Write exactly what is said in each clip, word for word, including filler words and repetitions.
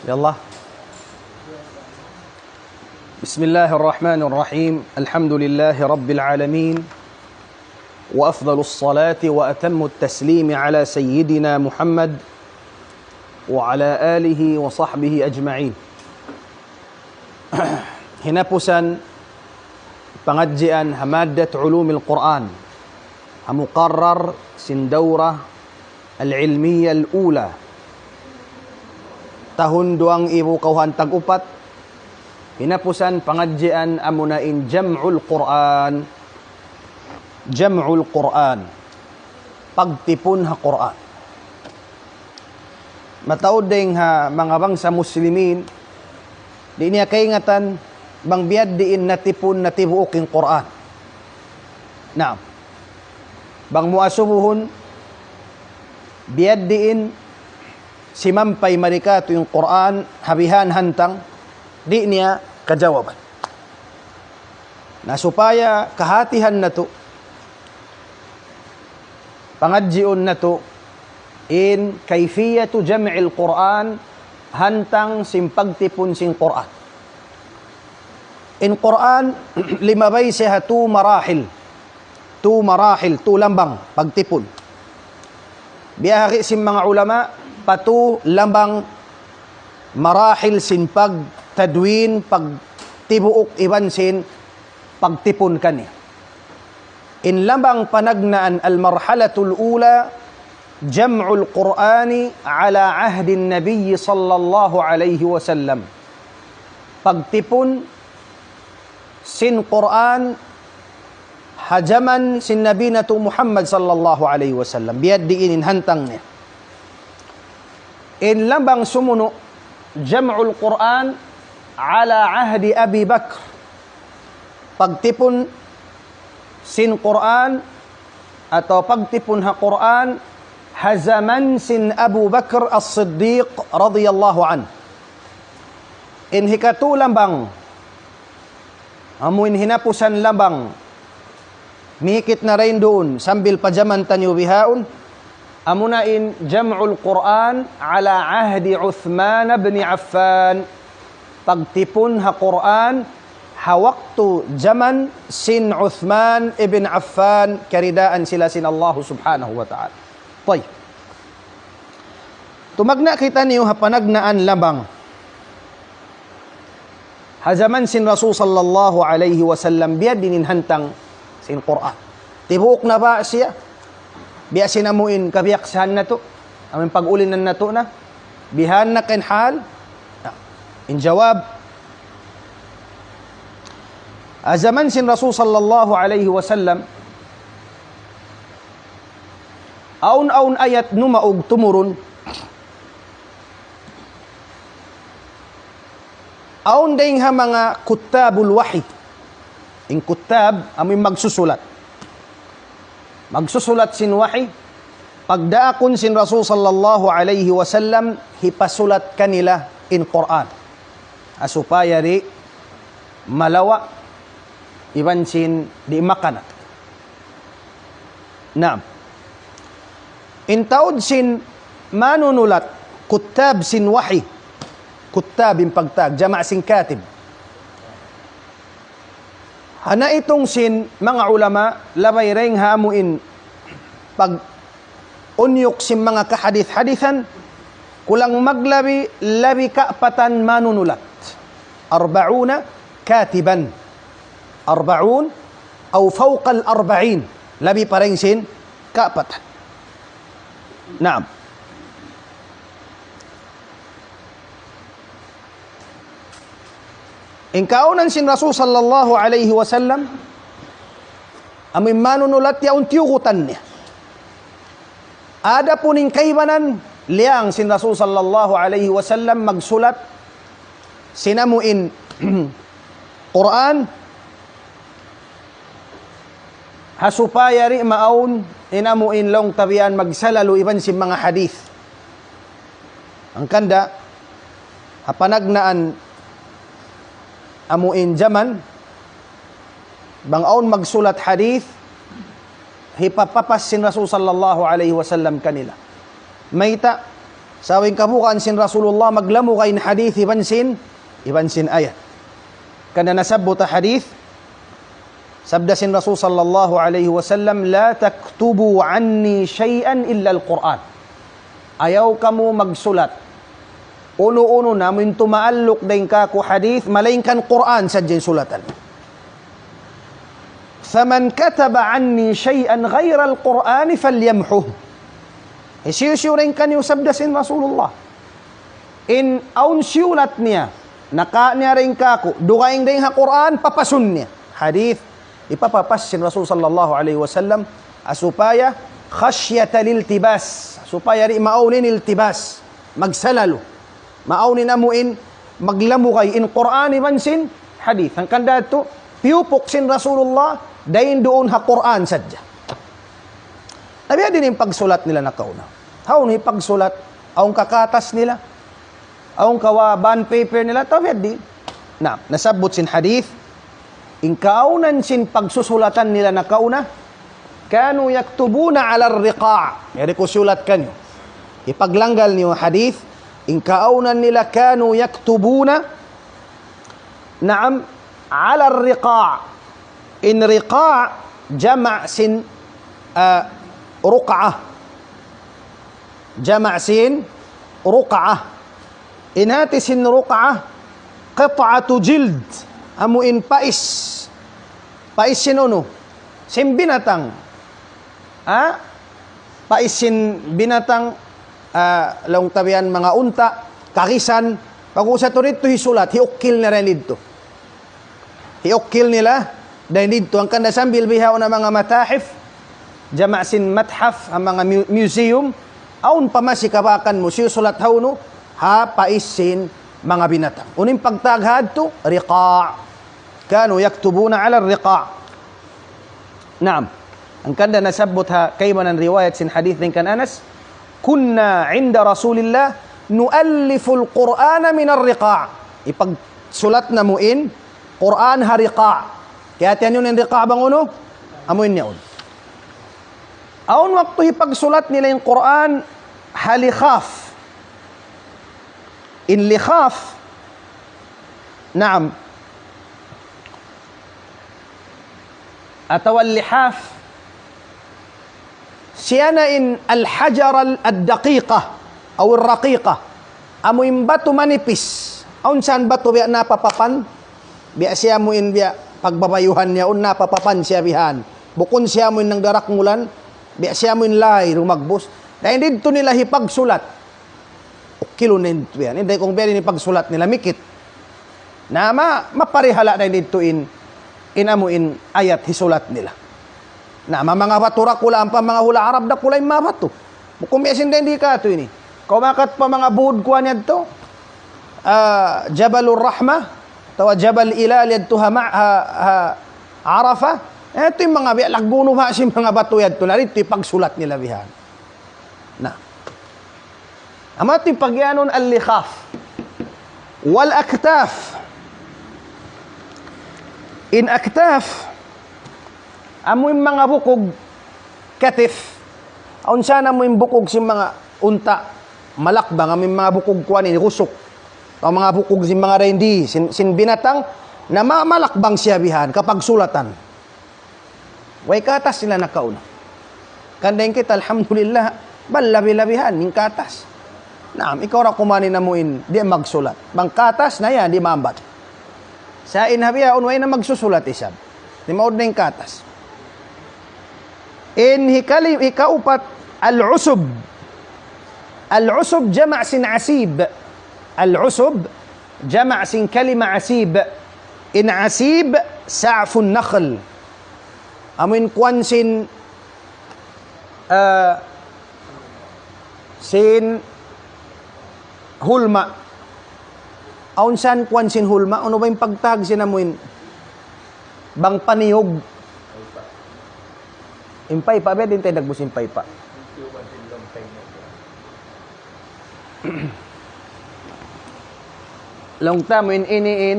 يلا. بسم الله الرحمن الرحيم. الحمد لله رب العالمين. وأفضل الصلاة وأتم التسليم على سيدنا محمد وعلى آله وصحبه أجمعين. Hinapusan pangadjian ha maddat ulumil Qur'an, ha muqarrar sin dawrah al-ilmiyya al-ula, tahun duwang ibu kawhaan tag-upat. Hinapusan pangadjian amuna in jam'ul Qur'an. Jam'ul Qur'an. Pagtipun ha Qur'an. Mataud dayn ha manga bangsa Muslimin, di' niya kaingatan bang biya' diin natipun, natibuuk in Qur'an. Naam. Bang mu asubuhun, biya' diin simampay mari katu' in Qur'an, ha bihan hantang, di' niya kajawaban. Na supaya kahatihan natu', pangadjiun natu' in kayfiyatu jam'il Qur'an, hantang sin pagtipun sin Qur'an. In Qur'an, limabay siya ha tu marahil. Tu marahil, tu lambang, pagtipun. Biyahagi sin manga ulama, pa tu lambang marahil sin pagtadwin, pagtibuuk iban sin pagtipun kaniya. In lambang panagnaan al-marhalatul ula, jam'ul Qur'ani ala ahdin Nabi sallallahu alayhi wasallam. Pagtipun sin Qur'an ha jaman sin Nabi natu' Muhammad sallallahu alayhi wasallam. Biya' diin in hantang niya. In lambang sumunu', jam'ul Qur'an ala ahdi Abi Bakr. Pagtipun sin Qur'an atawa pagtipun ha Qur'an ha jaman sin Abu Bakr As-Siddiq radiyallahu anhu. In hikatu lambang, amu in hinapusan lambang, mihikit na dayn duun sambil pa jaman taniyu bihaun, amuna in jam'ul Qur'an ala ahdi Uthman ibn Affan. Pagtipun ha Qur'an ha waktu jaman sin Uthman ibn Affan, kiyaridaan sila sin Allahu Subhanahu wa Ta'ala. Tayyib. Tumagna' kitaniyu ha panagnaan lambang. Ha jaman sin Rasul sallallahu alayhi wasallam, biya' diin in hantang sin Qur'an. Tibuuk na ba siya? Biya' sin amu in kabiyaksahan natu', amu in pag-ulinan natu' na. Bihan na kan hal. Na, in jawab, ha jaman sin Rasul sallallahu alayhi wasallam, awn-awn ayat numaug tumurun, awn dayng ha manga kuttabul wahi. In kuttab, amu in magsusulat. Magsusulat sin wahi, pagdaakun sin Rasul sallallahu alayhi wasallam, hipasulat kanila in Qur'an. Ha supaya di' malawa', iban sin di' makana'. Naam. In taud sin manunulat, kuttab sin wahi. Kuttab in pagtag, jama' sin katib. Ha naitung sin manga ulama, labay dayng ha amu in pag-unyuk sin manga kahadith-hadithan, kulang maglabi, labi kaapatan manunulat. Arba'una katiban. Arba'un aw fawqal arba'in. Labi pa dayng sin kaapatan. Naam. In kaunan sin Rasul sallallahu alayhi wasallam, amu in manunulat yaun tiyugutan niya. Adapun in kaibanan, liyang sin Rasul sallallahu alayhi wasallam magsulat sin amu in Qur'an, ha supaya di' maawn in amu in laung ta biya' yan magsalalu iban sin manga hadith. Hangkan da, ha panagnaan amu in jaman, bang awn magsulat hadith, hipapapas sin Rasul sallallahu alayhi wasallam kanila. Mayta', Sa' in kabugaan sin Rasulullah maglamud in hadith iban sin, iban sin ayat. Hangkan da nasabbut ha hadith, sabda sin Rasul sallallahu alayhi wasallam, "لا تكتبوا عني شيئا إلا القرآن." Ayaw kamu magsulat unu-unu na amu in tumaalluk dayn kāku' hadith, malaingkan Qur'an sadja in sulatan. "فمن كتب عني شيئا غير القرآن فليمحه." Hisiyu-siyu dayn kaniyu, sabda sin Rasulullah, in awn siyulat niya, nakā' niya dayn kāku', dugaing dayn ha Qur'an, papasun niya. Hadith, hipapapas sin Rasul sallallahu alayhi wasallam, ha supaya خشية الالتباس, supaya di' maawn in iltibas, magsalalu. Maawn in amu in maglamud in Qur'an iban sin hadith. Hangkan da yadtu, piyupuk sin Rasulullah, dayn duun ha Qur'an sadja. Na biya' diin in pagsulat nila nakauna? Hawnu in pagsulat? Awn ka katas nila? Awn ka bond paper nila? Atawa biya' diin? Na, nasabbut sin hadith, in kaawnan sin pagsusulatan nila nakauna, كانوا يكتبون على الرقاع. Yari ku siyulat kaniyu. Hipaglanggal niyu hadith, in kaawnan nila كانوا يكتبون, naam, على الرقاع. In riqa' jama' sin, ah, ruq'ah. Jama' sin ruq'ah. In hāti sin ruq'ah, قطعة جلد. Amu in pais. Pais sin unu? Sin binatang. Ha? Pais sin binatang, ah, laung ta biya' manga unta', karisan. Pag-ubus yadtu hisulat, hiukkil niya dayn didtu. Hiukkil nila dayn didtu. Hangkan da sambil bihaun ha manga matahif, jama' sin mathaf, ha manga mu-, museum, awn pa masi kabakan mu, siyusulat hawnu, ha pais sin manga binatang. Unu in pagtawag hadtu? Riqa'. كانوا يكتبون على الرقاع. Naam. Hangkan da nasabbut ha kaibanan riwayat sin hadith dayn kan Anas, كنا عند رسول الله نؤلف القرآن من الرقاع. Hipagsulat namu' in Qur'an ha riqa'. Kiyahātihan niyu in riqa' bang unu? Amu in yaun. Awn waktu hipagsulat nila in Qur'an ha likhaf. In likhaf, naam, atawa lihaf, siya na in الحجر الدقيقة أو الرقيقة. Amu in batu manipis. Awn san batu biya' napapapan. Biya' siya amu in biya' pagbabayuhan niya, awn napapapan siya bihan. Bukun siya amu in nagdarakmulan. Biya' siya amu in lay, rumagbus. Na in didtu nila hipagsulat. Ukkilun na in biya' yan. Inday kung biya' ini pagsulat nila, mikit. Na ma-, maparihala' na in didtu in, in amu in ayat hisulat nila. Na ma-, manga batu dakula', ampa manga hula' Arab dakula' in manga batu. Bukun biya' sin dayn di katu' ini. Kaw makat pa manga bud kuwan yadtu, ah, Jabalur Rahmah, atawa Jabal Ilal yadtu ha ma-, ha, ha Arafah. Eh, yadtu in manga biya' laggunu ba sin manga batu yadtu. Na didtu hipagsulat nila bihan. Na. Amu yadtu in pagiyanun al-likhaf. Wal aktaf. In aktaf, amu in manga bukug katif. Awn san amu in bukug sin manga unta', malakbang, amu in manga bukug kuwan ini, rusuk. Amu in manga bukug sin manga dayn di, sin, sin binatang, na ma-, malakbang siya bihan, kapagsulatan. Way katas nila nakauna. Hangkan da in kita, alhamdulillah, bang labi-labihan, in katas. Naam, ikaw ra kuman in amu in, di' magsulat. Bang katas na yan, di' maambat. Sa' in ha bihaun, way na magsusulat isab. Di' maud na in katas. In hikali-, hikaupat, al-usub. Al-usub jama' sin asib. Al-usub jama' sin kalima asib. In asib, sa'fun nakhl. Amu in kuwan sin, ah, sin hulma'. Awn san kuwan sin hulma', unu ba in pagtawag sin amu in bang paniyug? In paypa', biya' diin ta in dagbus in paypa'? Laung ta amu in ini in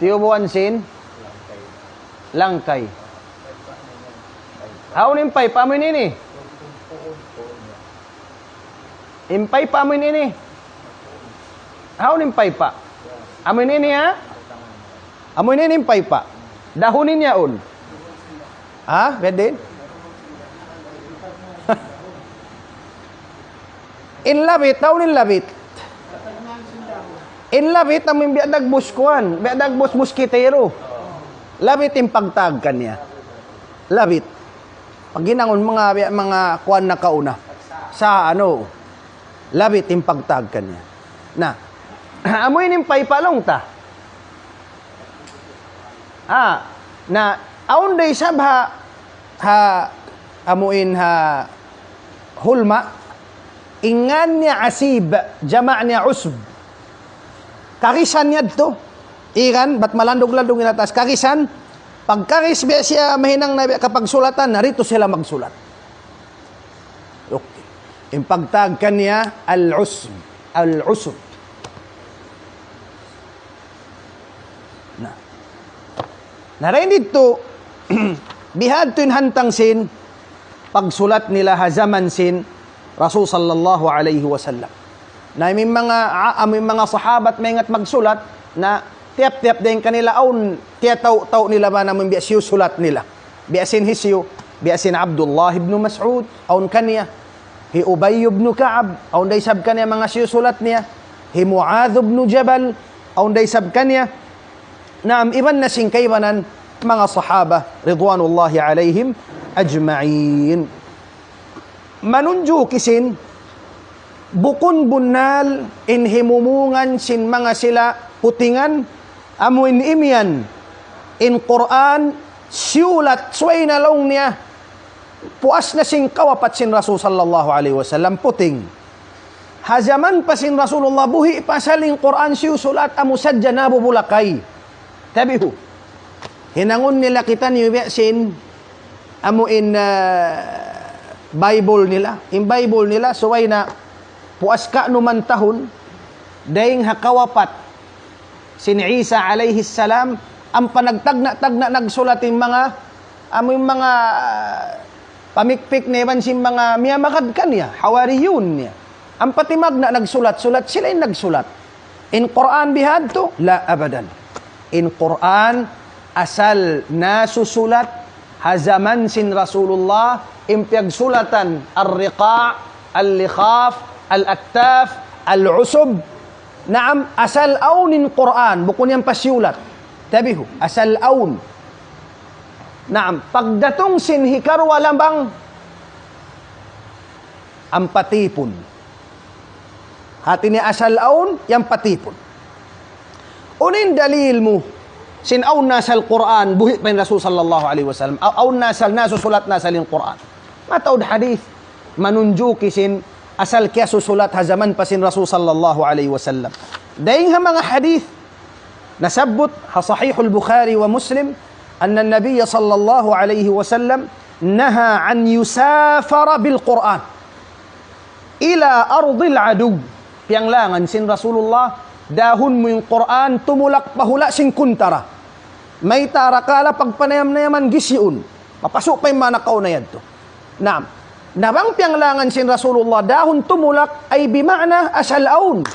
tiyubuan sin langkay. Hawnu in paypa' amu in ini? In paypa amu in ini. Hawnu in paypa? Amu in ini, ha? Amu in ini in paypa. Dahun in yaun. Ha? Pwede? In labit, hawnu in labit? In labit amu in biya' dagbus kuwan, biya' dagbus muskitero. Labit in pagtawag kaniya. Labit. Paghinangun manga, manga kuwan nakauna. Sa' unu, labit in pagtawag kaniya. Na, amu ini in paypa laung ta. Ah, na, awn da isab ha, ha, amu in ha hulma, in ngan niya asib, jama' niya usb. Karisan yadtu, iran, bat malandug-landug in atas, karisan, pagkaris biya' siya mahinang na biya' kapagsulatan, na ditu sila magsulat. Okay. In pagtawag kaniya, al-usb. Al-usb. Na. Na dayn ditu, bihadtu in hantang sin pagsulat nila ha jaman sin Rasul sallallahu alayhi wasallam. Na amu in manga, a-, amu in manga sahabat maingat magsulat, na tiyap-tiyap dayn kanila awn tiyataw-taw nila ba namu' in biya' siyusulat nila. Biya' sin hisiyu, biya' sin Abdullah ibn Mas'ud, awn kaniya. Hi Ubay ibn Ka'ab, awn da isab kaniya manga siyusulat niya. Hi Muadh ibn Jabal, awn da isab kaniya. Naam, iban na sin kaibanan manga sahaba, ridwanullahi alayhim ajma'in. Manunjuki sin, bukun bunnal in himumungan sin manga sila putingan, amu in imiyan, in Qur'an, siyulat, subay na laung niya, puas na sin kawapat sin Rasul sallallahu alayhi wasallam, puting. Ha jaman pa sin Rasulullah, buhi' pa asal in Qur'an siyusulat amu sadja nabubulakay. Tabihu. Hinangun nila kitaniyu biya' sin amu in, ah, Bible nila. In Bible nila, subay na puas ka'numan tahun, dayng ha kawapat sin Isa alayhi salam, ampa nagtagna'-tagna' nagsulat in manga, amu in manga, ah, pamikpik na iban sin manga miyamagad kaniya, hawariyun niya. Ampa timagna' nagsulat-sulat, sila in nagsulat. In Qur'an bihadtu? La, abadan. In Qur'an asal nasusulat ha jaman sin Rasulullah, in piyagsulatan Ar-Riqa', Al-Likhaf, Al-Aktaf, Al-Usub. Naam, asal awn in Qur'an, bukun yan pa siyulat. Tabihu, asal awn. Naam, pagdatung sin hikaruwa lamang, ampa tipun. Hati niya asal awn, yan pa tipun. Unu in dalil mu, sin awn na asal Qur'an, buhi' pa in Rasul sallallahu alayhi wasallam, a-, awn na asal, nasusulat na asal in Qur'an. Mataud hadith, manunjuki sin asal kiyasusulat ha jaman pa sin Rasul sallallahu alayhi wasallam. Dayng ha manga hadith, nasabbut ha Sahihul Bukhari wa Muslim, أن النبي صلى الله عليه وسلم نهى أن يسافر بالقرآن إلى أرض العدو. Piyanglangan sin Rasulullah, dahun mu in Qur'an, tumulak pa hula' sin kuntara. Mayta'? Arakala' pagpanayam-nayaman gisiun. Mapasu' pa in manga nakauna yadtu. Naam. Na bang piyanglangan sin Rasulullah, dahun tumulak, ay bima'na asal awn.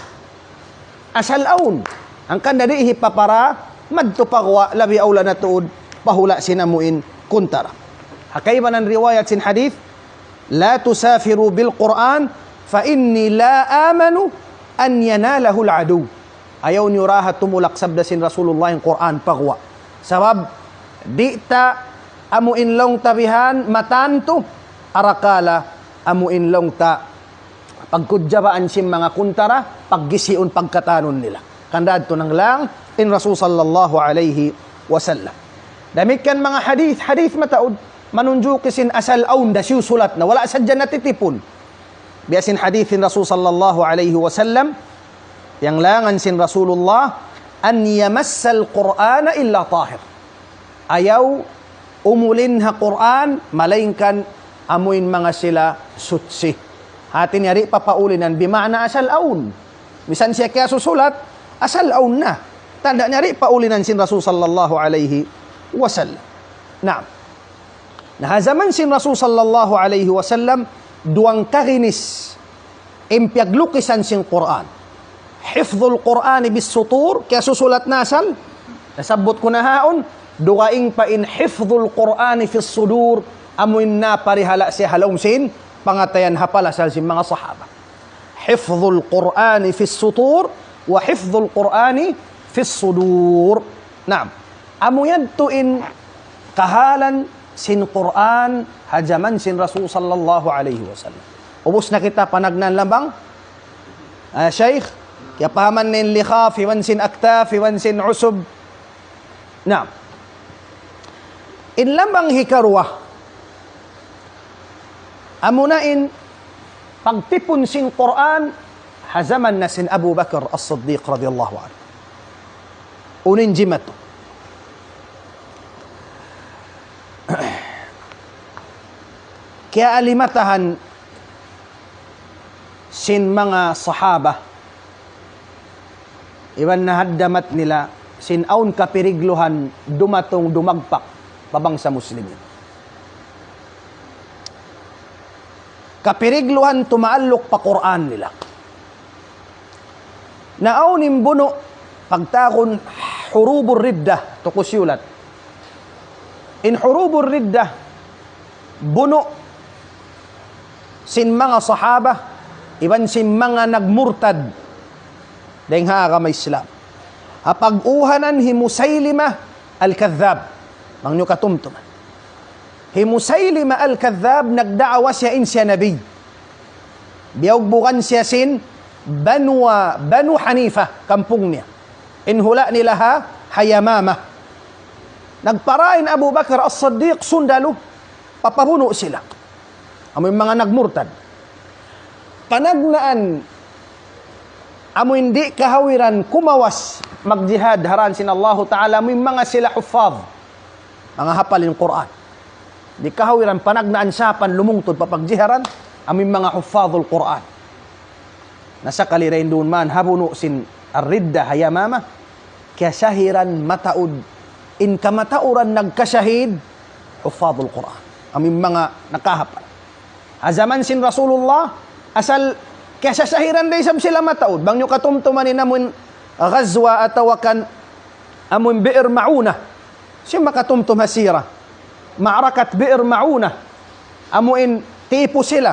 Asal awn. Hangkan da di' hipapara, madtu pa guwa', labi awla na tuud, pa hula' sin amu in kuntara. Ha kaibanan riwayat sin hadith, لا تسافروا بالقرآن فإني لا آمن أن يناله العدو. Ayaw niyu raha tumulak, sabda sin Rasulullah, in Qur'an pa guwa'. Sabab, di' ta amu in laung ta bihan matantu, arakala' amu in laung ta pagkujabaan sin manga kuntara, paggisiun pagkatanun nila. Hangkan da yadtu nanglang in Rasul sallallahu alayhi wasallam. Damikkiyan manga hadith, hadith mataud, manunjuki sin asal awn da siyusulat na, wala' sadja natitipun. Biya' sin hadith sin Rasul sallallahu alayhi wasallam, piyanglangan sin Rasulullah, أن يمس القرآن إلا طاهر. Ayaw umulin ha Qur'an, malaingkan amu in manga sila suchi. Hati niya di' papaulinan, bima'na asal awn. Misan siya kiyasusulat, asal awn na. Tanda' niya di' paulinan sin Rasul sallallahu alayhi wasallam. Naam. Na ha jaman sin Rasul sallallahu alayhi wasallam, duwang karinis In piyaglukisan sin Qur'an. Hifdhul Qur'ani bis sutur, kiyasusulat na asal, nasabbut ku na haun, dugaing pa in hifdhul Qur'ani fis sudur, amu in naparihala' siya ha lawm sin pangatayan hapal asal sin manga sahaba. Hifdhul Qur'ani fis sutur, wa hifdhul Qur'ani fis sudur. Naam. Amu yadtu in kahalan sin Qur'an ha jaman sin Rasul sallallahu alayhi wasallam. Ubus na kita panagnaan lambang, ah, Shaykh, kiyapahaman na in likhaf, iban sin aktaf, iban sin usub. Naam. In lambang hikaruwa, amuna in pagtipun sin Qur'an ha jaman na sin Abu Bakar As-Siddiq radiyallahu anhu. Unu in jimatu? Kiyaalimatahan sin manga sahaba, iban nahaddamat nila sin awn kapirigluhan dumatung dumagpak pa bangsa Muslimin. Kapirigluhan tumaalluk pa Qur'an nila. Na awn in bunu' pagtawagun hurubur riddah, tuku siyulat. In hurubur riddah, bunu' sin manga sahaba, iban sin manga nagmurtad dayn ha agama Islam. Ha pag-uhanan hi Musaylimah Al-Kadhdhab. Bang niyu katumtuman. Hi Musaylimah Al-Kadhdhab nagda'wa siya in siya nabi. Biyugbugan siya sin Banu, Banu Hanifa, kampung niya. In hula' nila ha, ha Yamama. Nagpara in Abu Bakar As-Siddiq sundalu, papabunu' sila. Amu in manga nagmurtad. Panagnaan, amu in di' kahawiran kumawas magjihad ha dān sin Allahu Ta'ala, amu in manga sila huffaz. Manga hapal in Qur'an. Di' kahawiran panagnaan sapan lumungtud pa pagjiharan, amu in manga huffazul Qur'an. Na sakali dayn duun man ha bunu' sin ar-ridda ha Yamama, kiyasahiran mataud. In kamatauran nagkasahid, huffazul Qur'an. Amu in manga nakahapal. Ha jaman sin Rasulullah, asal kiyasasahiran da isab sila mataud. Bang niyu katumtuman in amun ghazwa atawa kan amun Bi'r Ma'una. Siya makatumtum ha sira. Ma'rakat Bi'r Ma'una. Amu in tipu sila.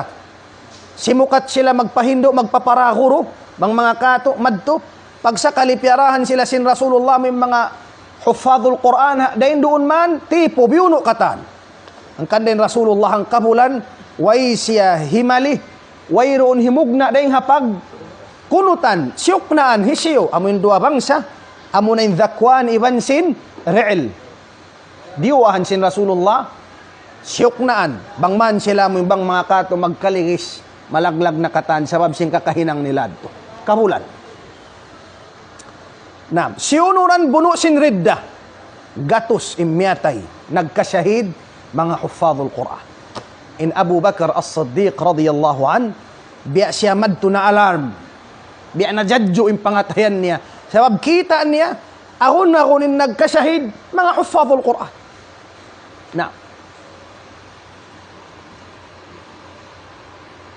Simukat sila magpahindu', magpaparaguru, bang manga katu', madtu. Pagsakali piyarahan sila sin Rasulullah, amu in manga huffazul Qur'an, ha, dayn duun man, tipu, biyunu' katan. Hangkan da in Rasulullah hangkabulan, way siya himali, wayruun himugna' dayn ha pagkunutan, siyuknaan, hisiyu, amu in duwa bangsa, amu na in Dhakwan iban sin Ri'l. Diyuwahan sin Rasulullah, siyuknaan, bang man sila amu in bang manga katu' magkaligis, malaglag na katan, sabab sin kakahinang nila adtu. Kabulan. Naam, siyunuran bunu' sin ridda. Gatus in miyatay, nagkasahid, manga huffazul Qur'an. In Abu Bakar As-Siddiq radiyallahu anhu, biya' siya madtu na-alarm. Biya' najadju in pangatayan niya. Sabab kita' niya, agun-agun in nagkasahid, manga huffazul Qur'an. Naam.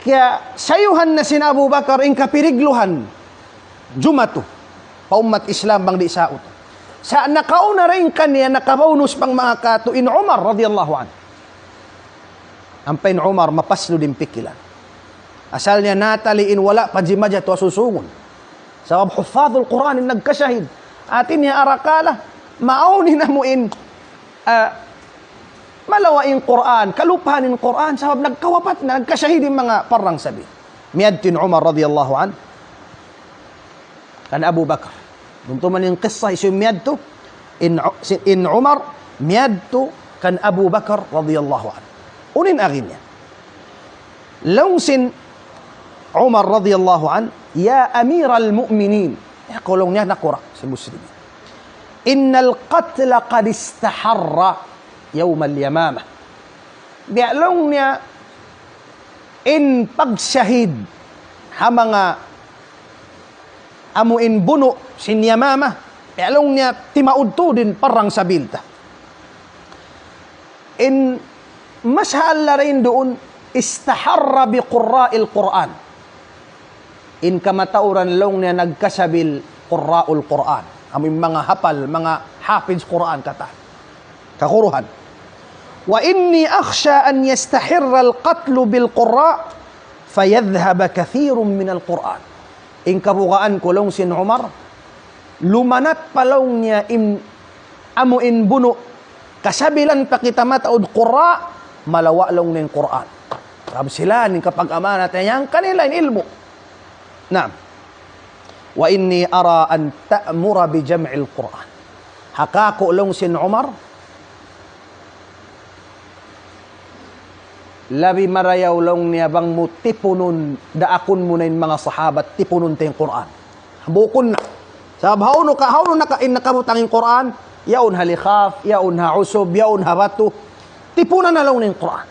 Kiyasayuhan na sin Abu Bakar in kapirigluhan jumatu pa ummat Islam bang di' saut. Sa' nakauna dayn kaniya, nakabunus bang manga katu' in Umar radiyallahu anhu. Ampa in Umar mapaslu' in pikilan. Asal niya natali in wala' pa jimatu ha susungun. Sabab huffazul Qur'an in nagkasahid. Hati niya arakala', maawn in amu in, ah, malawa' in Qur'an, kalupahan in Qur'an, sabab nagkawapat na, nagkasahid in manga parang sabil. Miyadtu in Umar radiyallahu anhu kan Abu Bakar. Tumtuman in qissa hisiyu in miyadtu, in, in Umar miyadtu kan Abu Bakar radiyallahu anhu. Unu in agi niya? Laung sin Umar radiyallahu anhu, "Ya Amiral Mu'minin." Ya, laung niya, nakura' sin Muslimin. "Innal qatla qad istaharra yawmal Yamamah." Biya' laung niya, in pagsahid ha manga amu in bunu' sin Yamama, biya' laung niya timaud tuud in parang sabil ta. In mas halarin duun, istaharra bi qurra'il Qur'an. In kamatauran laung niya nagkasabil qurra'ul Qur'an. Amu in manga hapal, manga hafiz Qur'an katan. Kaguruhan. وإني أخشى أن يستحر القتل بالقراء فيذهب كثير من القرآن. In kabugaan ku laung sin Umar, lumanat pa laung niya in amu in bunu', kasabilan pa kita mataud qurra, malawa' laung niya in Qur'an. Sabab sila in kapag-amanat niya, in kanila in ilmu'. Naam. وإني أرى أن تأمر بجمع القرآن. Ha kaku' laung sin Umar, labi marayaw laung niya bang mu tipunun, daakun mu na in manga sahabat, tipunun ta in Qur'an. Bukun na. Sabab hawnu ka, hawnu naka, in nakabutang in Qur'an, yaun ha likhaf, yaun ha usub, yaun ha batu. Tipunan na laung niya in Qur'an.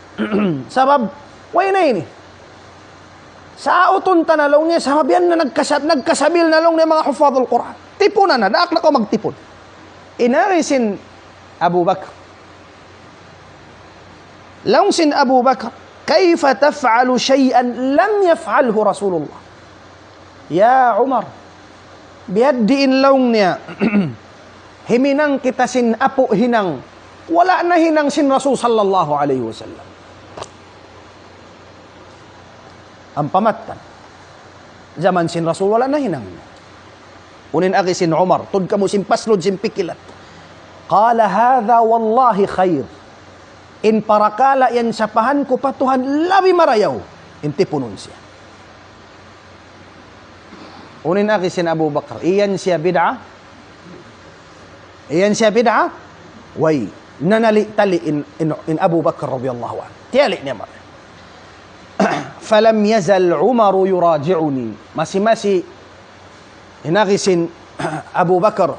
Sabab, way na ini. Sautun ta na laung niya, sabab yan na nagkasab-, nagkasabil na laung niya manga hufadul Qur'an. Tipunan na, daak na kaw magtipun. In agi sin Abu Bakr. Laung sin Abu Bakr, كيف تفعل شيئا لم يفعله رسول الله؟ Ya Umar, biya' diin laung niya, himinang kita sin apu' hinang, wala' nahinang sin Rasul sallallahu alayhi wasallam. Ampa mattan. Jaman sin Rasul wala' nahinang. Unu in agi sin Umar, tuud kamu sin paslud sin pikilan. قال هذا والله خير. In parakala' yan sapahan ku pa Tuhan labi marayaw. In tipunun siya. Unu in agi sin Abu Bakr, iyan siya bid'a? Iyan siya bid'a? Way, nanali-tali in, in, in Abu Bakr radiyallahu anhu. Tiyali niya mari. فلم يزل عمر يراجعني. Masi-masi in agi sin Abu Bakr.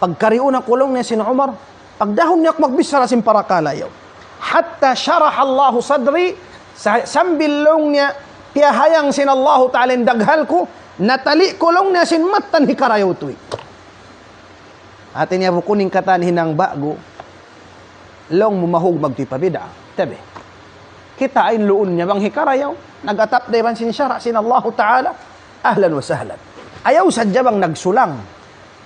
Pagkariuna ku laung niya sin Umar, pagdahun niya aku magbichara sin parakala' yaun. حتى شرح الله صدري, sa-, sambil laung niya piyahayang sin Allahu Ta'ala in daghal ku, natali ku laung niya sin mattan hikarayaw tuud. Hati niya bukun in katan hinang ba'gu, laung mu mahug magtuy pa bid'a. Tabi. Kita' in luun niya bang hikarayaw, nag-atap da iban sin sara' sin Allahu Ta'ala, ahlan wa sahlan. Ayaw sadja bang nagsulang.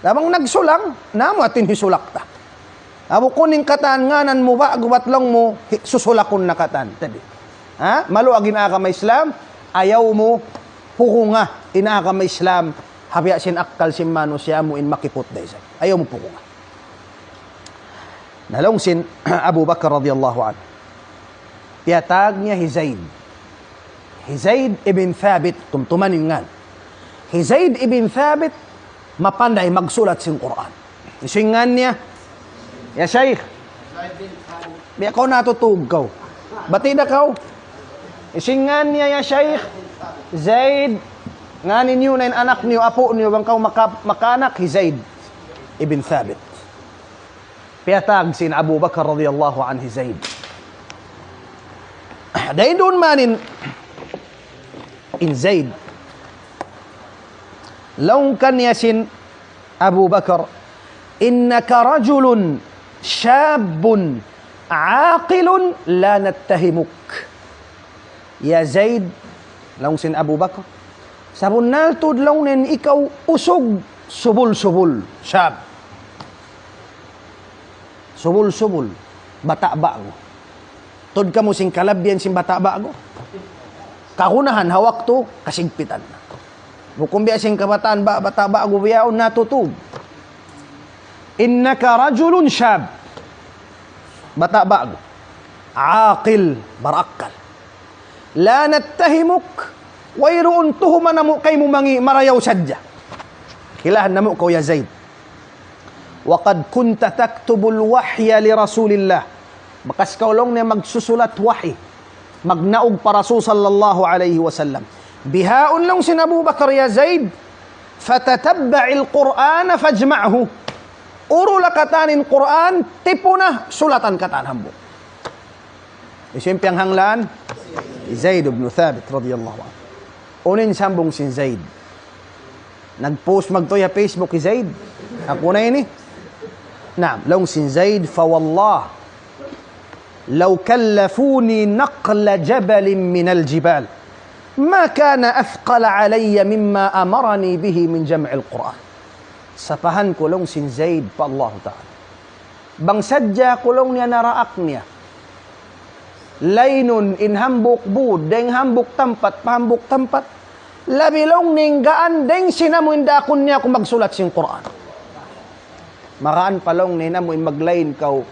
Na bang nagsulang, na mu atin hisulak ta. Na bukun in katan ngānan mu ba'gu bat laung mu, hi-, susulakun na katan. Tabi. Ha? Maluag in agama Islam, ayaw mu pukunga in agama Islam, ha biya' sin akkal sin manusiya' amu in makiput da isab. Ayaw mu pukunga. Na laung sin Abu Bakar radiyallahu anhu. Tiyatag niya hi Zaid. Hi Zaid ibn Thabit, tumtuman in ngan. Hi Zaid ibn Thabit, mapanday magsulat sin Qur'an. Hisiyu in ngan niya? Ya Shaykh. Biya' kaw natutug kaw. Bati' da kaw. Hisiyu in ngan niya ya Shaykh? Zaid. Ngan niyu na in anak niyu, apu' niyu, bang kaw maka-, makaanak, hi Zaid ibn Thabit. Piyatag sin Abu Bakar radiyallahu anhu hi Zaid. Dayn duun man in, in Zaid. Laung kaniya sin Abu Bakar, إنك رجل شاب عاقل لا نتهمك. Ya Zaid, laung sin Abu Bakar, sabunnal tuud laung niya in ikaw usug, subul-subul, shab. Subul-subul, bata' ba'gu. Tuud kamu sin kalabihan sin bata' ba'gu. Kagunahan ha waktu, kasigpitan. Bukun biya' sin kabataan ba-, bata' ba'gu biya' yaun natutug. إنك رجل شاب. Bata' ba'gu. عاقل, barakkal. لا نتهمك, wayruun tuhuma namu' kaymu mangi' marayaw sadja. Kilahan namu' kaw ya Zaid. وقد كنت تكتب الوحي لرسول الله. Bakas kaw laung niya magsusulat wahi. Magnaug pa Rasul sallallahu alayhi wasallam. Bihaun laung sin Abu Bakar ya Zaid. فتتبع القرآن فاجمعه. Urula katan in Qur'an, tipuna, sulatan katan hambuuk. Hisiyu in piyanghanglan? Zaid ibn Thabit radiyallahu anhu. Unu in sambung sin Zaid? Nag-post magtuy ha Facebook hi Zaid. Aku na ini. Naam, laung sin Zaid, فوالله لو كلفوني نقل جبل من الجبال ما كان أثقل علي مما أمرني به من جمع القرآن. Sapahan ku laung sin Zaid pa Allah Ta'ala. Bang sadja ku laung niya naraak niya. Laynun in hambuuk būd, dayng hambuuk tampat, pa hambuuk tampat. Labi laung niya in gaan, dayng sin amu in daakun niya aku magsulat sin Qur'an. Magaan pa laung niya in amu in maglayn kaw.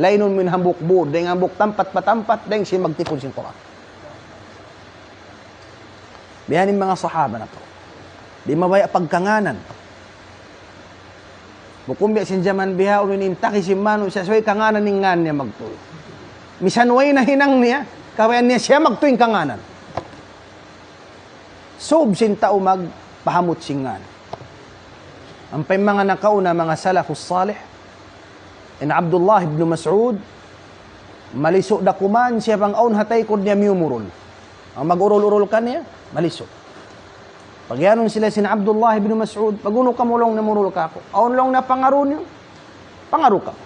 Laynun mu in hambuuk būd, dayng hambuuk tampat pa tampat, dayng sin magtipun sin Qur'an. Biya' ha yan in manga sahaba nakauna. Di' mabaya' pagkangānan. Bukun biya' sin jaman bihaun ini in taki sin manusiya' subay kangānan in ngān niya magtuy. Misan way na hinang niya, kabayaan niya siya magtuy in kangānan. Sūb sin tau magpahamut sin ngān. Ampa in manga nakauna, manga salafus salih, in Abdullah ibn Mas'ud, malisu' da kuman siya bang awn ha taykud niya miyumurul. Bang mag-urul-urul kaniya, malisu'. Pagiyanun sila sin Abdullah ibn Mas'ud, "Pag unu kamu laung niya murul kāku'? Awn laung niya pangaru niyu? Pangaru kamu."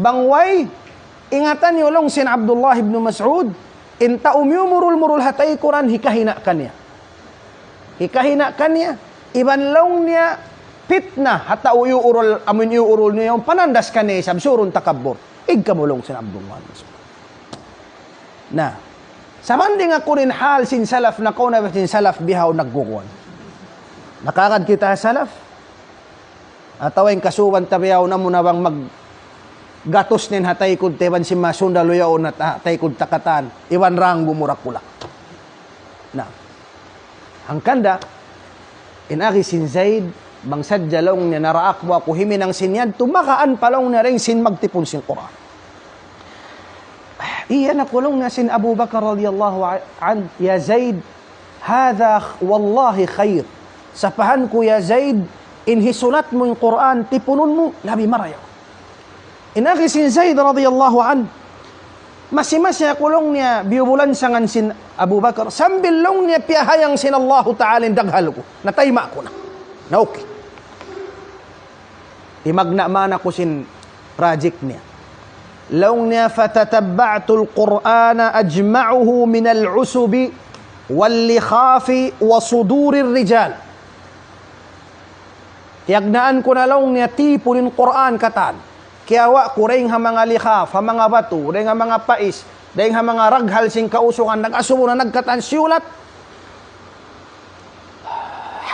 Bang way, ingatan niyu laung sin Abdullah ibn Mas'ud, in tau miyumurul-murul ha taykuran, hikahina' kaniya. Hikahina' kaniya, iban laung niya pitna ha tau iyuurul, amun iyuurul niya yaun, panandas kaniya isab, surun takabbur. Ig kamu laung sin Abdullah ibn Mas'ud. Na, sabanding aku in hal sin salaf nakauna, sin salaf bihaun nagkukuan. Nakagad kita ha salaf? Atawa in kasuban ta bihaun amu na bang maggatus niya ha taykud ta iban sin manga sundalu yaun ha ta-, taykud ta katan, iban ranggu mu dakula'. Na, hangkan da, in agi sin Zaid, bang sadja laung niya naraak mu aku huminang sin yadtu, magaan pa laung niya dayng sin magtipun sin Qur'an. Iyan aku laung niya sin Abu Bakar radiyallahu anhu, "Ya Zaid, hadha wallahi khair." Sapahan ku, "Ya Zaid, in hisulat mu in Qur'an, tipunun mu, labi marayaw." In agi sin Zaid radiyallahu anhu, masi-masi aku laung niya biyubulansangan sin Abu Bakar, sambil laung niya piyahayang sin Allahu Ta'ala in daghal ku. Natayma' ku na. Na okay. Timagna' man aku sin project niya. Laung niya, "فتتبعت القرآن أجمعه من العصب واللخاف وصدور الرجال." Tiyagnaan ku na laung niya tipun in Qur'an katan. Kiyawa' ku dayng ha manga likhaf, ha manga batu, dayng ha manga pais, dayng ha manga raghal sin kausugan, nag-asubu na nagkatan siyulat.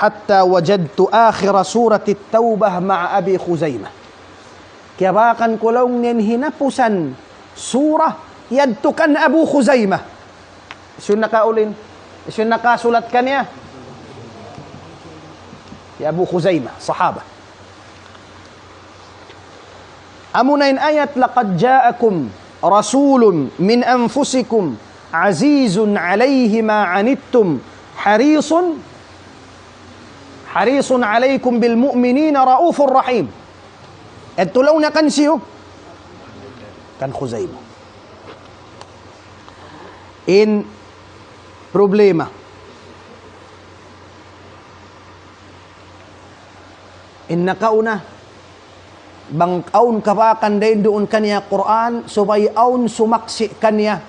حتى وجدت آخر سورة التوبة مع أبي خزيمة. Kiyabakan ku laung niya in hinapusan surah yadtu kan Abu Khuzaimah. Hisiyu in nakaulin? Hisiyu in nakasulat kaniya? Hi Abu Khuzaimah, sahaba. Amuna in ayat, لقد جاءكم رسول من أنفسكم عزيز عليه ما عنتم حريص، حريص عليكم بالمؤمنين رءوف رحيم. Yadtu laung niya kan hisiyu? Kan Khuzaimah. In problema. In nakauna, bang awn kabakan dayn duun kaniya Qur'an, subay awn sumaksi' kaniya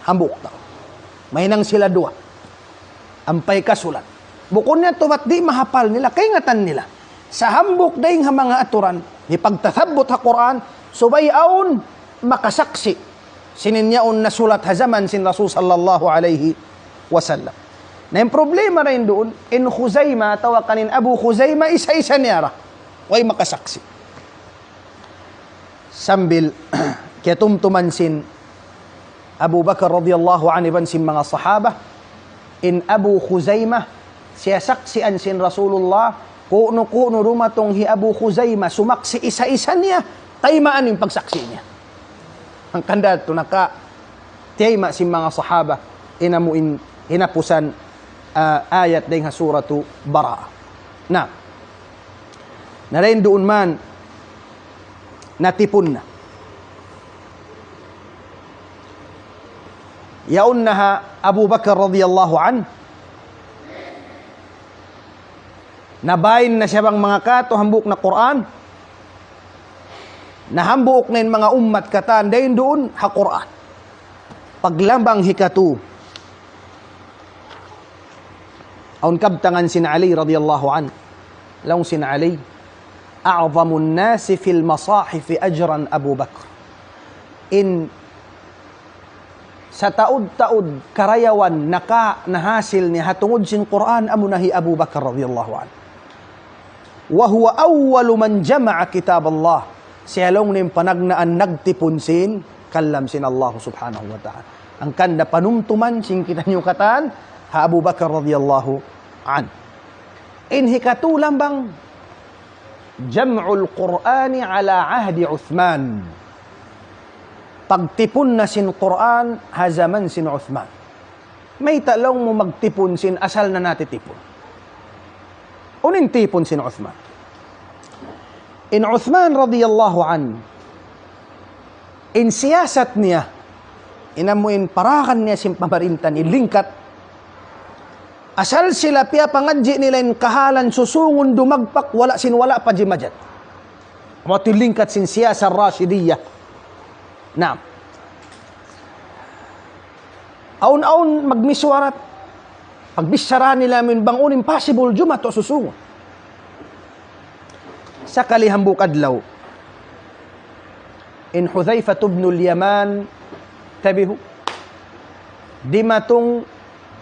hambuuk tau. Mahinang sila duwa. Ampa hikasulat. Bukun niya tubat di' mahapal nila, kaingatan nila. Sa' hambuuk dayn ha manga aturan, hipagtathabbut ha Qur'an, subay awn makasaksi'. Sin in yaun nasulat ha jaman sin Rasul sallallahu alayhi wasallam. Na in problema dayn duun, in Khuzaimah atawa kan in Abu Khuzaimah, isa-isa niya ra. Way makasaksi'. Sambil kiyatumtuman sin Abu Bakar radiyallahu anhu iban sin manga sahaba, in Abu Khuzaimah, siyasaksian sin Rasulullah, kunu-kunu dumatung hi Abu Khuzaimah, sumaksi' isa-isa niya, taymaan in pagsaksi' niya. Hangkan da tu naka, tiyayma' sin manga sahaba, in amu in hinapusan, ah, ayat dayn ha suratu Bara'ah. Na, na dayn duun man, natipun na. Yaun na ha Abu Bakar radiyallahu anhu, nabain na siya bang manga katu' hambuuk na Qur'an, na hambuuk na in manga ummat katan dayn duun ha Qur'an. Paglabang hikatu, Awn kabtangan sin Ali radiyallahu anhu. Laung sin Ali, أعظم الناس في المصاحف أجرا أبو بكر. In sataud-taud karayawan naka-, nahasil niya ha tungud sin Qur'an amuna hi Abu Bakar radiyallahu anhu. وهو أول من جمع كتاب الله. Siya laung in panagnaan nagtipun sin kalam sin Allah subhanahu wa ta'ala. Hangkan da panumtuman sin kitaniyu katan ha Abu Bakar radiyallahu anhu. In hikatu laung bang جمع القرآن على عهد عثمان. Pagtipun na sin Qur'an ha jaman sin Uthman. Mayta' laung mu magtipun sin asal na natitipun? Unu in tipun sin Uthman? In Uthman radiyallahu anhu, in siyasat niya, in amu in parakan niya sin pamarinta niya, lingkat. Asal sila piyapangadji' nila in kahalan susungun dumagpak, wala' sin wala' pa jimajat. Amu in lingkat sin siyasa Rashidiyah. Naam. Awn-awn magmisuwarat. Pagbichara nila amu in bang unu in possible jumatu susungun. Sakali hambuuk adlaw, in Hudhayfah ibn al-Yaman, tabihu, dimatung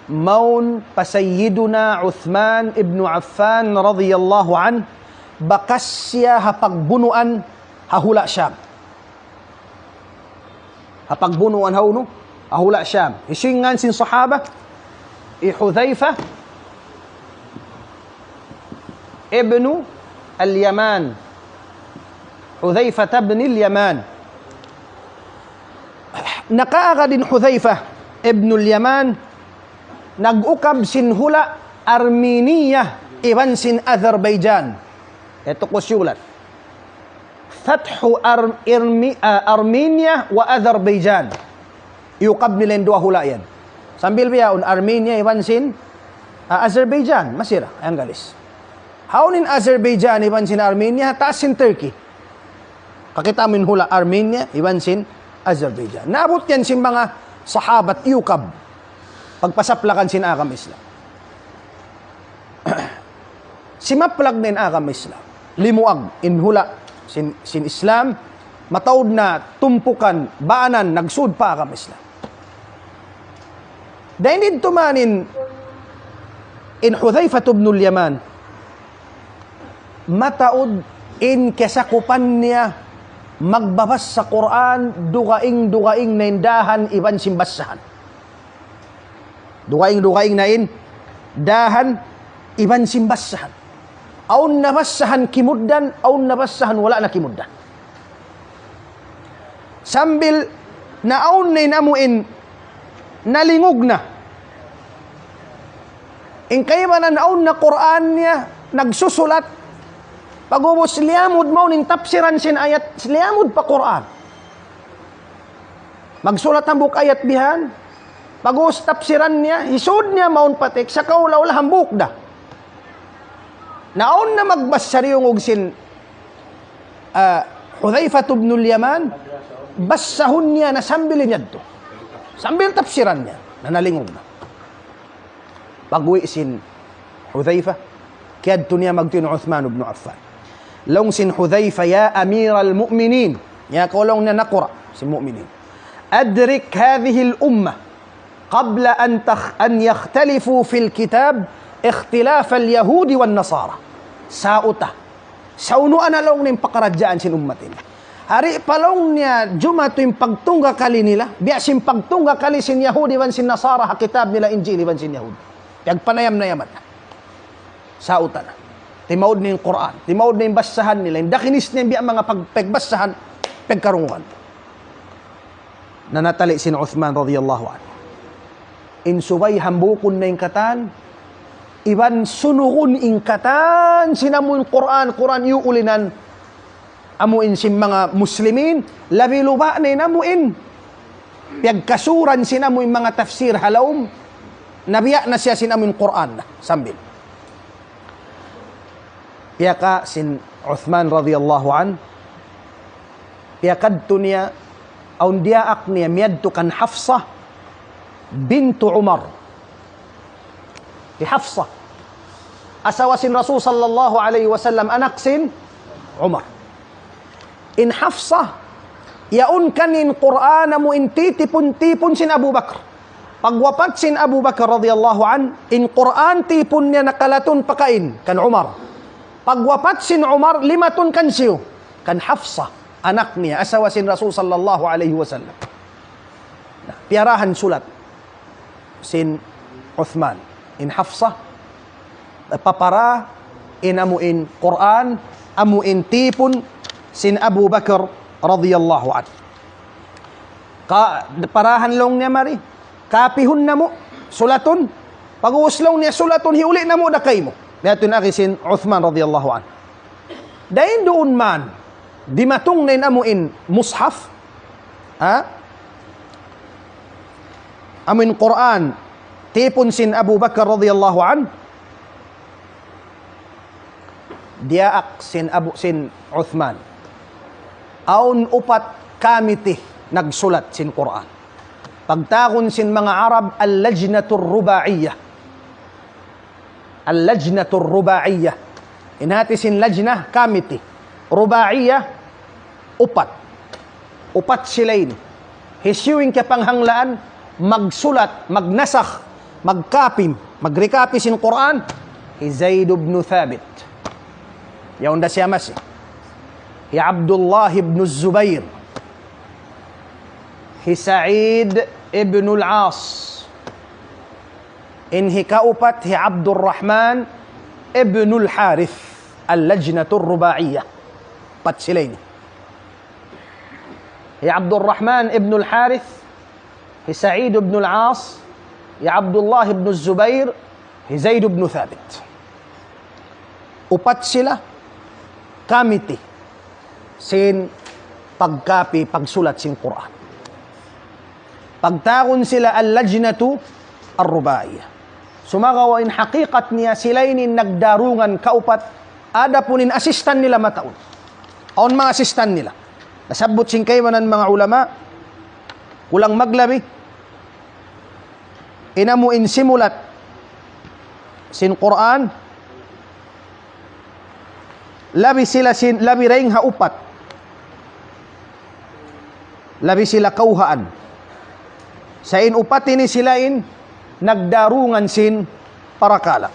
mawn pa Sayyiduna Uthman ibn Affan radiyallahu anhu, bakas siya ha pagbunuan ha hula' Sham. Ha pagbunuan ha unu? Ha hula' Sham. Hisiyu in ngan sin sahaba? Hi Hudhayfah ibn al-Yaman. Hudhayfah ibn al-Yaman. Nakaagad in Hudhayfah ibn al-Yaman, nag-ukab sin hula' Armenia iban sin Azerbaijan. Ito ku siyulat. Fathu Ar-, Irmi-, ah, Armenia wa Azerbaijan. Iyukab nila in duwa hula' yan. Sambil biya' yaun Armenia iban sin, ah, Azerbaijan, masi ra, Anggalis. Hawnu in Azerbaijan iban sin Armenia, taas sin Turkey. Kakita' mu in hula' Armenia iban sin Azerbaijan. Naabut yan sin manga sahabat iyukab. Pagpasaplakan sin agama Islam. Simaplag na in agama Islam. Limuag in hula' sin, sin Islam, mataud na tumpukan, baanan, nagsud pa agama Islam. Dayn didtu man in, in Hudhayfah ibn al-Yaman, mataud in kasakupan niya magbabassa Qur'an, dugaing-dugaing na in dahan iban sin bassahan. Dugaing-dugaing na in dahan iban sin bassahan. Awn nabassahan kimugdan, awn nabassahan wala' na kimugdan. Sambil na awn na in amu in nalingug na. In kaibanan awn na Qur'an niya nagsusulat. Pag'ubus liyamud mawn in tapsiran sin ayat, liyamud pa Qur'an. Magsulat hambuuk ayat bihan, pag'ubus tapsiran niya, hisud niya mawn pa text, sakaula-ula hambuuk da. Na awn na magbassa diyungug sin, ah, Hudhayfah ibn al-Yaman, bassahun niya na sambil in yadtu. Sambil tapsiran niya, na nalingug na. Pag-uwi' sin Hudhayfah, kiyadtu niya magtuy hi Uthman ibn Affan. Laung sin Hudhayfah, "يا أمير المؤمنين." Ya kaw laung niya nakura' sin mu'minin. "أدرك هذه الأمة قبل أن تخ-، أن يختلفوا في الكتاب اختلاف اليهود والنصارى." Sauta. Saunu ana laung niya in pakaradjaan sin ummat ini. Hari pa laung niya jumatu in pagtunggakali nila, biya' sin pagtunggakali sin Yahudi iban sin Nasara ha kitab nila Injil iban sin Yahudi. Piyagpanayam-nayaman. Sauta na. Timaud na in Qur'an, timaud na in bassahan nila, in dakinis niya biya' manga pag-, pagbassahan, pagkarungugan. Nanatali' sin Uthman radiyallahu anhu. In subay hambuukun na in katan, iban sunugun in katan, sin amu in Qur'an, Qur'an iyuulinan, amu in sin manga muslimin, labi luba' na in amu in piyagkasuran sin amu in manga tafsir ha lawm, na biya' na siya sin amu in Qur'an na, sambil. Piyaka sin Uthman radiyallahu anhu, piyakadtu niya, awn diyaak niya, miyadtu kan Hafsah bintu Umar. Hi Hafsah, Asawa sin Rasul sallallahu alayhi wasallam, anak sin Umar. In Hafsa, yaun kaniya in Qur'an amu in titipun-tipun sin Abu Bakar. Pagwapat sin Abu Bakar radiyallahu anhu, in Qur'an tipun niya nakalatun pa kain, kan Umar. Pagwapat sin Umar, limatun kan siyu, kan Hafsa, anak niya, asawa sin Rasul sallallahu alayhi wasallam. Na, piyarahan sulat sin Uthman. In Hafsa, papara in amu in Qur'an, amu in tipun sin Abu Bakar radiyallahu anhu. Ka, parahan laung niya mari, kapihun namu', sulatun, pag-ubus laung niya sulatun, hiuli' namu' da kaymu. Biya' ha yan in agi sin Uthman radiyallahu anhu. Dayn duun man, dimatung na in amu in mushaf, ha? Amu in Qur'an, tipun sin Abu Bakar radiyallahu anhu. Diyaak sin Abu, sin Uthman. Awn upat committee nagsulat sin Qur'an. Pagtawagun sin manga Arab, al-lajnatur ruba'iyyah. Al-lajnatur ruba'iyyah. In hati sin lajna, committee. Ruba'iyyah, upat. Upat sila ini. Hisiyu in kapanghanglaan, magsulat, magnasakh, magkapi, magre-copy sin Qur'an, hi Zaid ibn Thabit. Yaun da siya masi. Hi Abdullah ibn Zubair. Hi Sa'id ibn al-As. In hikaupat hi Abdurrahman ibn al-Harith, al-Lajnatur Ruba'iyyah. Upat sila ini. Hi Abdurrahman ibn al-Harith, hi Sa'id ibn al-As, hi Abdullah ibn Zubair, hi Zaid ibn Thabit. Upat sila, committee sin pagkapi, pagsulat sin Qur'an. Pagtawagun sila al-lajnatu ar-ruba'iyyah. Sumagawa' in hakikat niya sila ini nagdarungan kaupat, adapun in assistant nila mataud. Awn manga assistant nila. Nasabbut sin kaibanan manga ulama, kulang maglabi, in amu in simulat sin Qur'an, labi sila sin, labi dayn ha upat. Labi sila kawhaan. Sa' in upat ini sila in nagdarungan sin parakala'.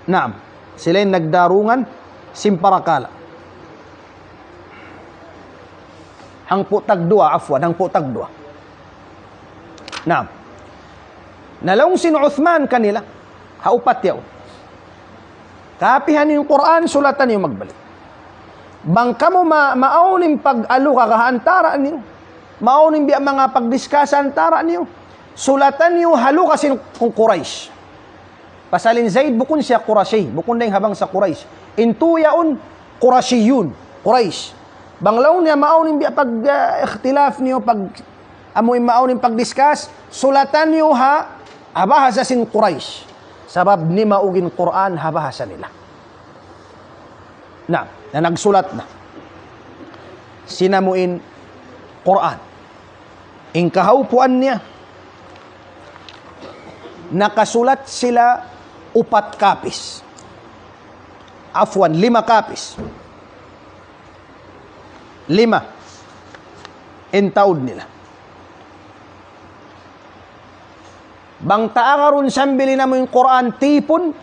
Naam. Sila in nagdarungan sin parakala'. Hangpu' tagduwa, afwan, hangpu' tagduwa. Naam. Na laung sin Uthman kanila, ha upat yaun. Kapihan in Qur'an, sulatan niyu magbalik. Bang kamu ma-, maawn in pag-aluka ha antara' niyu, maawn in biya' manga pagdiskas ha antara' niyu, sulatan niyu ha luga' sin Quraysh. Pasal in Zaid bukun siya Qurashi, bukun dayn ha bangsa Quraysh. In tū yaun Qurashiyun, Quraysh. Bang laung niya maawn in biya' pag, ah, ikhtilaf niyu, pag, amu in maawn in pagdiskas, sulatan niyu ha, ha bahasa sin Quraysh. Sabab nimaug in Qur'an ha bahasa nila. Na, na nagsulat na sin amu in Qur'an. In kahaupuan niya, nakasulat sila upat kapis. Afwan, lima kapis. Lima in taud nila. Bang ta agarun sambil in amu in Qur'an tipun,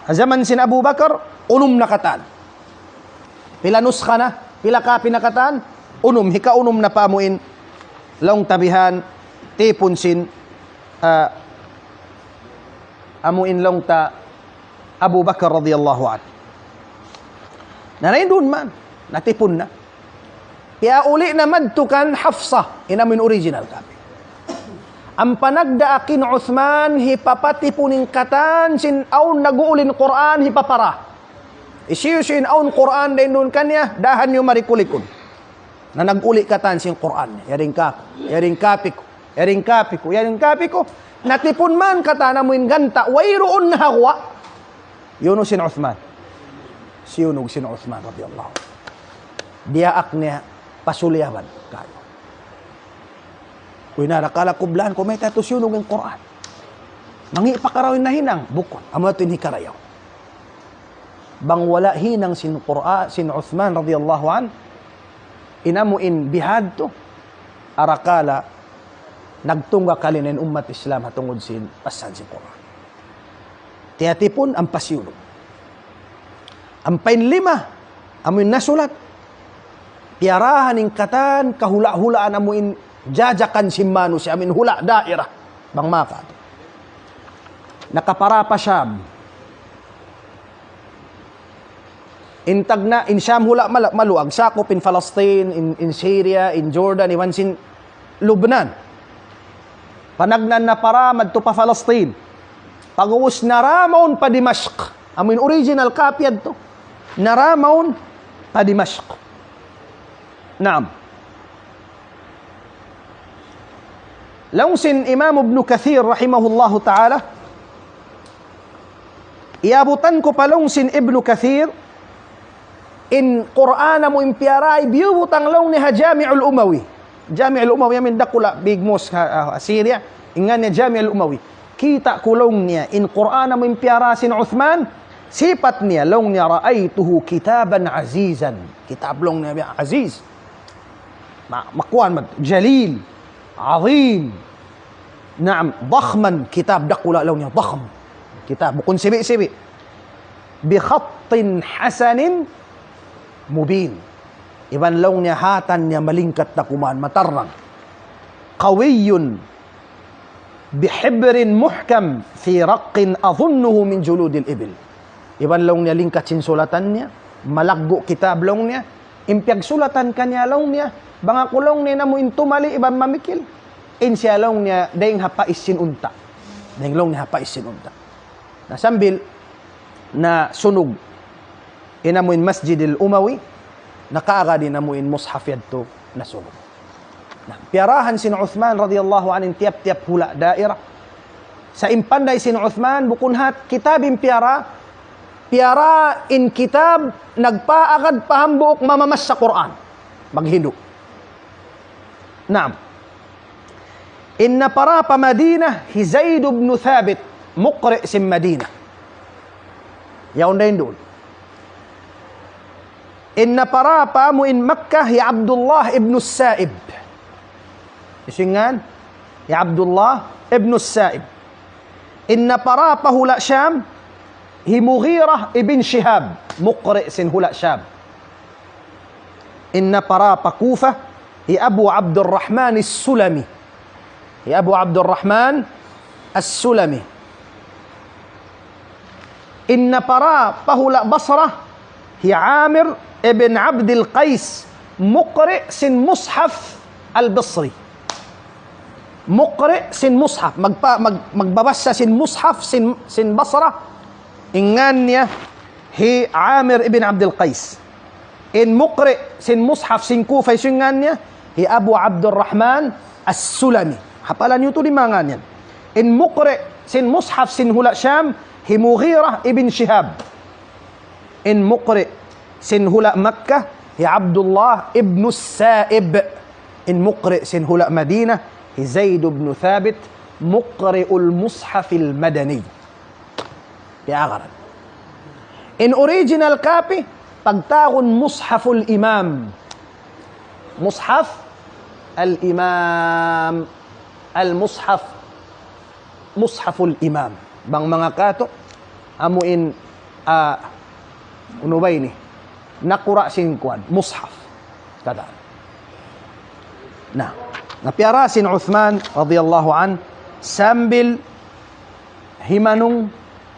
ha jaman sin Abu Bakar, unum na katan. Pila nuskha na, pila kapi na katan, unum, hikaunum na pa amu in laung ta bihan, tipun sin, ah, amu in laung ta Abu Bakar radiyallahu anhu. Na, na duun man, natipun na. Piyauli' na madtu kan Hafsa, in amu in original kapi. Ampa nagdaak in Uthman, hipapatipun in katan sin awn nag-uuli in Qur'an, hipapara. Hisiyu-siyu in awn Qur'an dayn duun kaniya, dahan niyu mari kulikun. Na nag-uli' katan sin Qur'an. Yari in kapi ku, yari in kapi ku, yari in kapi ku, yari in kapi ku. Natipun man katan amu in ganta', wayruun na ha guwa'. Yunug sin Uthman. Siyunug sin Uthman radiyallahu anhu. Diyaak niya pasuliyaban kayu. Kuy na, dakala' kublaan ku mayta' tu siyunug in Qur'an. Mangi' pa karayaw in nahinang, bukun. Amu yadtu in hikarayaw. Bang wala' hinang sin Qur'an, sin Uthman radiyallahu anhu, in amu in bihadtu, arakala' nagtunggakali na in ummat Islam ha tungud sin pasan sin Qur'an. Tiyatipun ampa siyulug. Ampa in lima, amu in nasulat, piyarahan in katan kahula'-hulaan amu in jajakan sin manusiya', amu in hula' daira. Bang maka. Nakapara pa Sham. In tagna', in Sham hula' mala-, maluag, sakup in Palestine, in, in Syria, in Jordan, iban sin Lubnan. Panagnaan napara madtu pa Palestine. Pag'ubus naramaun pa Dimashq. Amu in original copy yadtu. Naramaun pa Dimashq. Naam. Laung sin Imam Ibn Kathir rahimahullahu ta'ala, iyabutan ku pa laung sin Ibn Kathir, in Qur'an amu in piyara, biyubutang laung niya ha Jami'ul Umawi. Jami'ul Umawi, amu in dakula' big mosque ha, ha Syria, in ngan niya Jami'ul Umawi. Kita' ku laung niya, in Qur'an amu in piyara sin Uthman, sipat niya, laung niya, رأيته كتابا عزيزا. Kitab laung niya aziz. Ma-, makuan mat-, jalil, azim. Naam, dakhman, kitab dakula' laung niya, dakham. Kitab, bukun sibi'-sibi'. بخط حسن مبين. Iban laung niya hatan niya malingkat na kuman, matarrang. قوي بحبر محكم في رق أظنه من جلود الإبل. Iban laung niya lingkat sin sulatan niya, malaggu' kitab laung niya, in piyagsulatan kaniya laung niya, bang aku laung niya namu' in tumali iban mamikil, in siya laung niya dayn ha pais sin unta'. Dayn laung niya ha pais sin unta'. Na sambil nasunug in amu in Masjidil Umawi, nakaagad in amu in mushaf yadtu nasunug. Na, piyarahan sin Uthman radiyallahu anhu in tiyap-tiyap hula' daira. Sa' in panday sin Uthman, bukun hat kitab in piyara, piyara in kitab nagpaagad pa hambuuk mamamassa Qur'an. Maghindu'. Naam. In napara pa Madina, hi Zaid ibn Thabit, muqri' sin Madina. Yaun dayn duun. In napara pa amu in Makkah, hi Abdullah ibn Sa'ib. Hisiyu in ngan? Hi Abdullah ibn Sa'ib. In napara pa hula' Sham, hi Mughirah ibn Shihab, muqri' sin hula' Sham. In napara pa Kufa, hi Abu Abdurrahman As-Sulami. Hi Abu Abdurrahman As-Sulami. In napara pa hula' Basra, hi Amir ibn Abdul Qais, muqri' sin mushaf al-Basri. Muqri' sin mushaf, magpa-, mag-, magbabassa sin mushaf sin, sin Basra, in ngan niya hi Amir ibn Abdul Qais. In muqri' sin mushaf sin Kufa, hisiyu in ngan niya, hi Abu Abdurrahman As-Sulami. Hapalan niyu tuud in manga ngan yan. In muqri' sin mushaf sin hula' Sham, hi Mughirah ibn Shihab. In muqri' sin hula' Makkah, hi Abdullah ibn Sa'ib. In muqri' sin hula' Madinah, hi Zaid ibn Thabit, muqri'ul mushafil madani. Piyagaran. In original copy, pagtawagun Mushaful Imam. Mushaf al-Imam. Al-Mushaf. Mushaful Imam. Bang manga katu', amu in, ah, unu ba ini? Nakura' sin kuwan, mushaf. Kata. Na, na piyara sin Uthman radiyallahu anhu, sambil himanung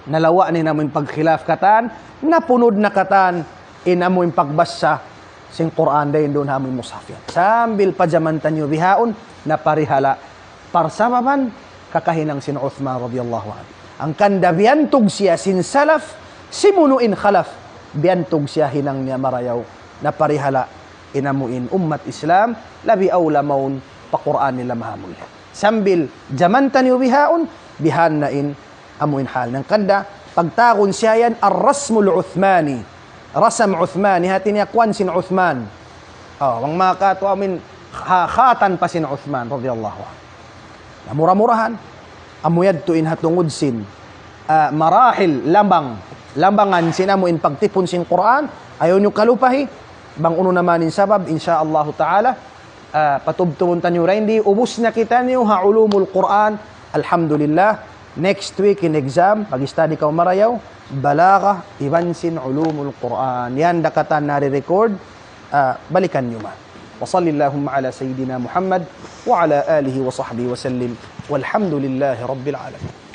nalawa' na in amu in pagkhilaf katan, napunud na katan in amu in pagbassa sin Qur'an dayn duun ha amu in mushaf yan. Sambil pa jaman taniyu bihaun, naparihala' parsababan kakahinang sin Uthman radiyallahu anhu. Hangkan da biyantug siya sin salaf, simunu' in khalaf, biyantug siya hinang niya marayaw, naparihala' in amu in ummat Islam, labi awla mawn pa Qur'an nila mahamulliya. Sambil jaman taniyu bihaun, bihan na in amu in hal. Hangkan da, pagtawagun siya yan, Ar-Rasmul Uthmani. Rasam Uthmani, hati niya kuwan sin Uthman. Oh, bang manga katu' amu in ha-, khatan pa sin Uthman radiyallahu anhu. Na mura-murahan, amu yadtu in ha tungud sin, ah, marahil lambang Labangan sin amu in pagtipun sin Qur'an, ayaw niyu kalupahi, bang unu na man in sabab, insya Allahu ta'ala, ah, patubtubun taniyu dayn di, ubus na kitaniyu ha ulumul Qur'an, alhamdulillah, next week in exam, mag-study kaw marayaw, balagha, iban sin ulumul Qur'an. Yan da katan nari-record, ah, balikan niyu man. وصل اللهم على سيدنا محمد وعلى آله وصحبه وسلم والحمد لله رب العالمين.